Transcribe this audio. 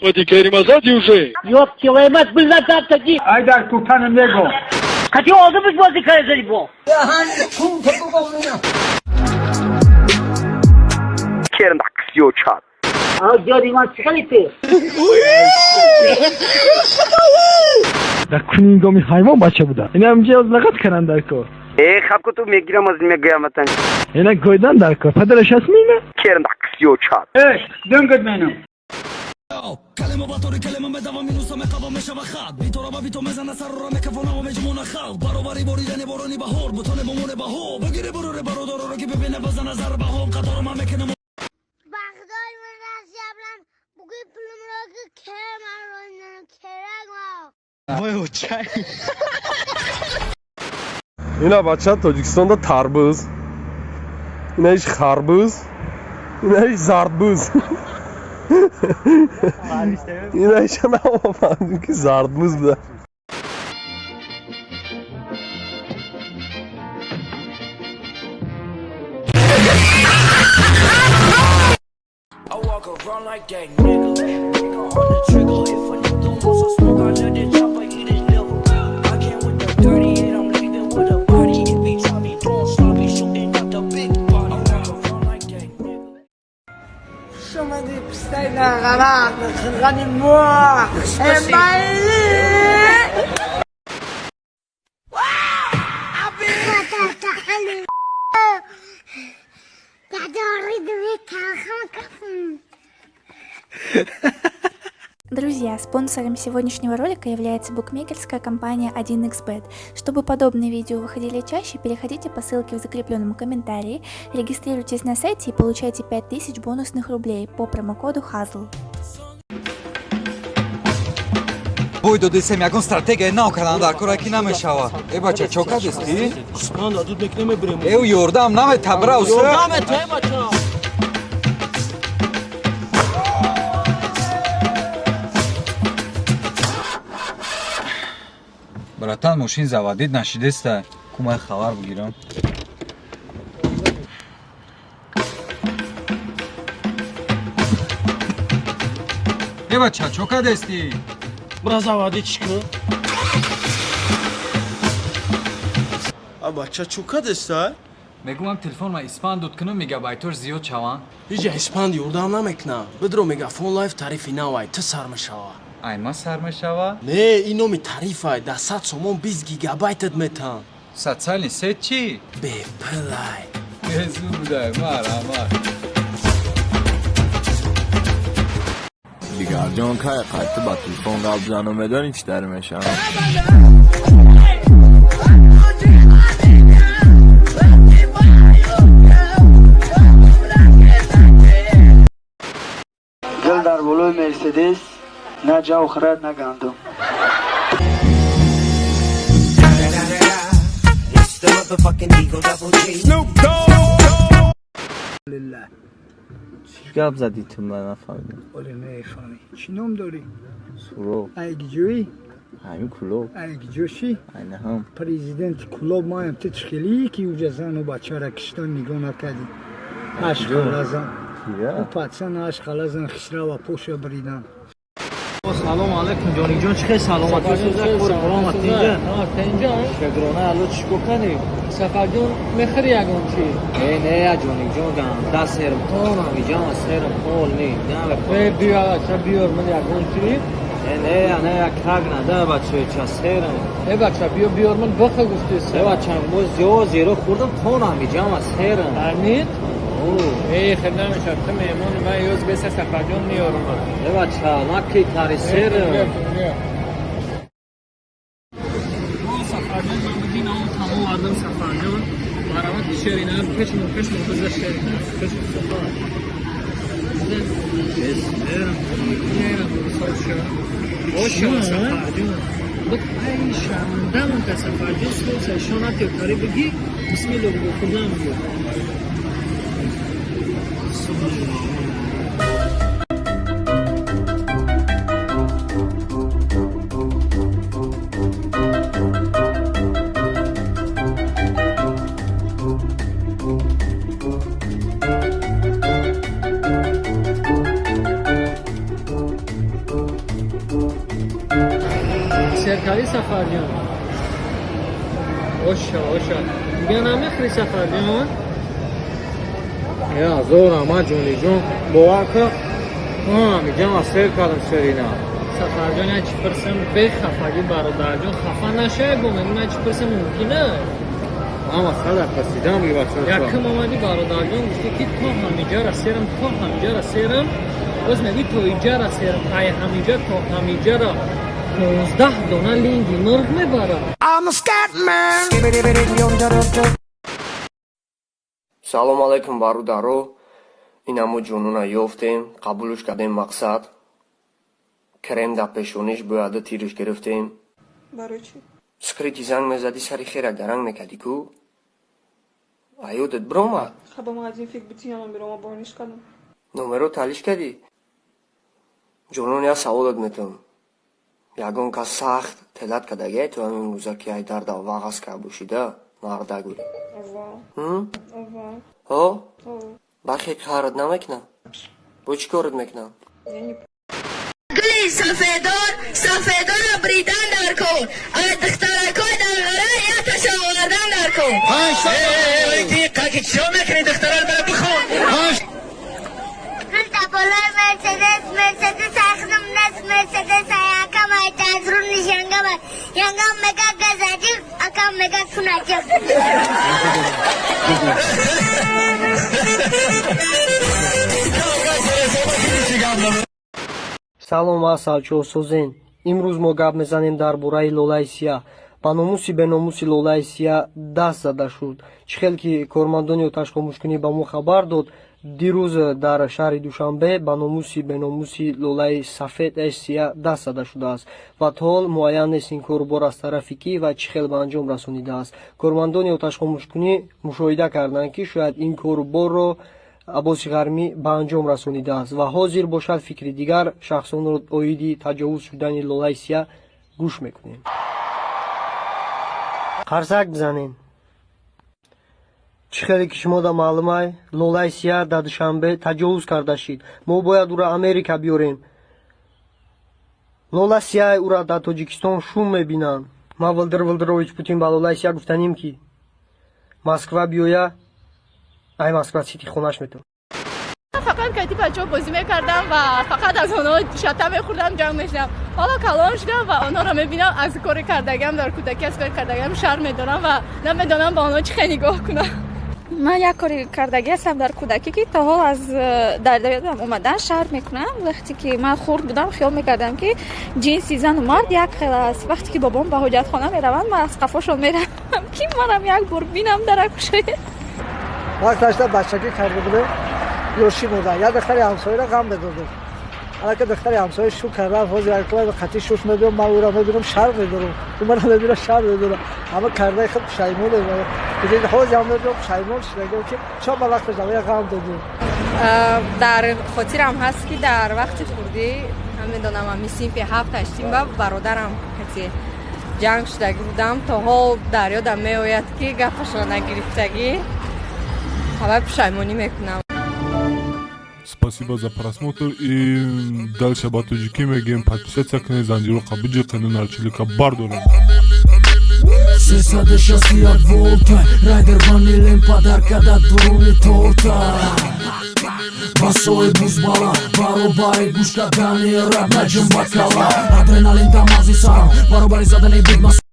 Капати Керима зади уже. Ёб твою мать, был назад таки. Айдар куртаны мего. Кати олдумуз бозӣ карда бо. Керм 34. А ҷоди ман чӣ хеле ту? Дар кунингоми ҳайвон бача буда. Ина ҳамҷа лағат кардан дар кор. Э, хаб ту мегирам аз мегӯяматан. Ина гойдан дар кор. Падараш аст мина? Керм 34. Э, дөнгөд менам. Bag'dod bilan bugun pulimroqqa keraman o'ynadim, kerakman. Ина бача Тоҷикистонда тарбуз, ина иш харбуз, ина иш зардбуз, ина иша намофаҳмидим ки зардбуз буда. I walk around like that nigga. Finger on the trigger. If a nigga wants some smoke, I let it chopper eat his liver. I came with the 38, I'm leaving with a body. If he try me doing sloppy, shooting out the big body. I walk around like that nigga. Друзья, спонсором сегодняшнего ролика является букмекерская компания 1xBet. Чтобы подобные видео выходили чаще, переходите по ссылке в закрепленном комментарии, регистрируйтесь на сайте и получайте 5000 бонусных рублей по промокоду HAZL. Бой додесем, ягон стратегия нав кардан дар кора ки намешава. Э, бача, чо кардести? Э, ёрдам намета, бра, уста. Братан, мошин заводить нашидеста. Кумай хабар бигирам. Э, бача, чо кардести? Бра, заводить чӣ кунам? А бача, чӯ кадеста? Мегӯям, телефон ма испан дуд кунам, мегабайтош зиёд шаванд. Ҳиҷа испанд ёрдам намекунам. Бидро, Мегафон Лайф тарифи навай, ту сар мешава. Ай ма сар мешава? Не, ин номи тарифай, да 100 сомон 20 гигабайтат метан. Социальный сеть чӣ? Бепилай. Безур будай, марҳамат. Дигарҷон, кай қайти ба телефон гап занам, медонӣ чӣ дар мешавам? Дил дар болои Мерседес на ҷав хӯрад, на гандум. It's the motherfucking Eagle Double G. Чӣ гап задӣ ту, ман нафаҳмидам. Оле, мефаҳмӣ. Чӣ ном дорӣ? Суроб. Айгиҷӯӣ? Ҳамин Кулоб. Айгиҷӯшӣ? Айнаҳам. Президенти Кулоб маям, ту чӣ хеле ки уҷа зану бачара киштон нигоҳ накардӣ. Ҳашт халазан. Кия? Ӯ патсан ҳашт халазан Хисрава поша бридан. Салом алейкум, ҷониҷон, чӣ хел, саломатӣ? Саломатинҷа, шукрона Алло. Чӣ кор кардӣ? Сафарҷон, мехӯри ягон чӣ? Э, не, я ҷониҷон, ганда серм тонам иҷама серм ҳол ни. Э, биё, бача, биёр ман ягон чӣ. Э, не, не, я как нада, бача, ча серм. Э, бача, биё, биёр ман бихӯ, гуфти. Э, бача, мо зиёд зеро хӯрдам, тонам иҷама серм. Арнид? Э, хел намешад, ту меҳмони ман, ёз беса, Сафарҷон, меёрам ман. Э, бача, наки тари серм. Сафарҷон, ман бугин он тамом овардам, Сафарҷон. Марҳамат, шерина, пешмон, пешмон, биза шерина. Пешмон, Сафар. Боша, Сафарҷон. Ай, шармандамон ка, Сафарҷон, соса ишонат ё тари бигӣ, бисмилло бигӯ, хурдам бигӯ. Сафарҷон? Оша, оша. Дига намехӯри, Сафарҷон? Я зор ама, ҷониҷон, бовар кун, ҳамиҷама сер кардам, ширина. Сафарҷон, як чӣ пурсам, бехафагӣ, бародарҷон, хафа нашавӣ, бо мегӯм, як чӣ пурсам, мумкина? Ама сада пасидам ги, бача. Якум омадӣ, бародарҷон, гуфтӣ, ки то ҳамиҷара серам, то ҳамиҷара серам. Боз мегӯӣ, то иҷара серам. Ай ҳамиҷа то ҳамиҷара 15 дона линги мурғ мебарад. I'm a scat man. Салом алайкум, бародаро. Инамо ҷонуна ёфтем, қабулш кардем. Мақсад, крем дар пешониш бояда, тирш гирифтем. Барои чӣ? Скрытый занг мезадӣ, сари херак даранг мекардӣ ку, аёдат биромад. Хаба магазин фик бити, я номерома борниш кардам. Номеро талиш кардӣ. Ҷонон, як саволат метавам: ягон кас сахт телат кардагиай ту ҳамин рӯза, ки ай дарда вағаз кард бошида, мардагӯ? Ова. Ова. Ҳо? О. Бахе қаҳрат намекунам, бо чӣ корат мекунам? Я не. Гули сафедор, сафедора бридан дар кор, аз духтаракои данғара якташа овардан дар кор. Чиё мекунӣ, духтарар бара бихон. Болои Мерседес, Мерседес айхнам нест, Мерседес ай акам ай тазрун нишангам ай. Янгам мега газаҷик, акам мега кунаҷик. Салом, асалчосозен. Имрӯз мо гап мезанем дар бораи лолаи сия. Ба номуси беномуси лолаи сия даст зада шуд. Чӣ хел ки кормандони оташхомӯшкунӣ ба мо хабар дод, дирӯз дар шаҳри Душанбе ба номуси беномуси лолаи сафед сия даст зада шудааст ва то ҳол муайян нест, ин корубор аз тарафи кӣ ва чӣ хел ба анҷом расонидааст. Кормандони оташхомӯшкунӣ мушоҳида карданд, ки шояд ин коруборро Аббоси Ғармӣ ба анҷом расонидааст ва ҳозир бошад, фикри дигар шахсонро оиди таҷовуз шудани лолаи сия гӯш мекунем. Қарсак бизанем. Чӣ хеле ки шумода маълумай, лолаи сия дар Душанбе таҷовуз карда шид. Мо бояд ӯро Америка биёрем. Лола сияй ӯра дар Тоҷикистон шум мебинанд. Ман Владимир Владимирович Путин ба лолаи сия гуфтанем, ки Москва биёя, ай Москва Сити хонаш метавон. Фақат кати бачаҳо бозӣ мекардам ва фақат аз онҳо шата мехӯрдам, ҷанг мешудам. Ҳоло калон шудам ва онҳоро мебинам, аз кори кардагиам дар кӯдакӣ, аз кори кардагиам шарм медорам ва намедонам ба онҳо чӣ хел нигоҳ кунам. Ман як кори кардагӣ ҳастам дар кӯдакӣ, ки то ҳол аз дар ёдам омадан шарм мекунам. Вақте ки ман хурд будам, хиёл мекардам, ки ҷинси зану мард як хел аст. Вақте ки бобом ба ҳоҷатхона мераванд, ман аз қафошон меравам, ки манам як бор бинам даракушоя. Вақташда бачагӣ карда будем, ёшӣ буда, як духтари ҳамсояро ғам медодем. Алака духтари ҳамсоя шу кардам, ҳозир қатӣ шуш мебиём, ман ӯро мебинам, шарм медорам, ӯ мана мебинам, шарм медорам. Ҳама кардаи худ пушаймон. Ҳозир ҳам мебиём, пушаймон шудагиам, ки чо ба вақташ давая ғам додем. Дар хотирам ҳаст, ки дар вақти хурдӣ, намедонам, ами синфи ҳафт ҳаштим, ба бародарам кати ҷанг шудагӣ будам. То ҳол дар ёдам меояд, ки гапашро нагирифтагӣ, ҳавай пушаймонӣ мекунам. Спасибо за просмотр и дальше ба тоҷикӣ мегӯем: подписаться кунед, занҷиро қабиҷи нарчилика бардорем. 361 волта, райдер ванилем, подарка да дуруни торта. Басои бузбала, баробари гӯш кардани рап, наҷум бакала, адреналин дамази сарам, баробари задани бигма.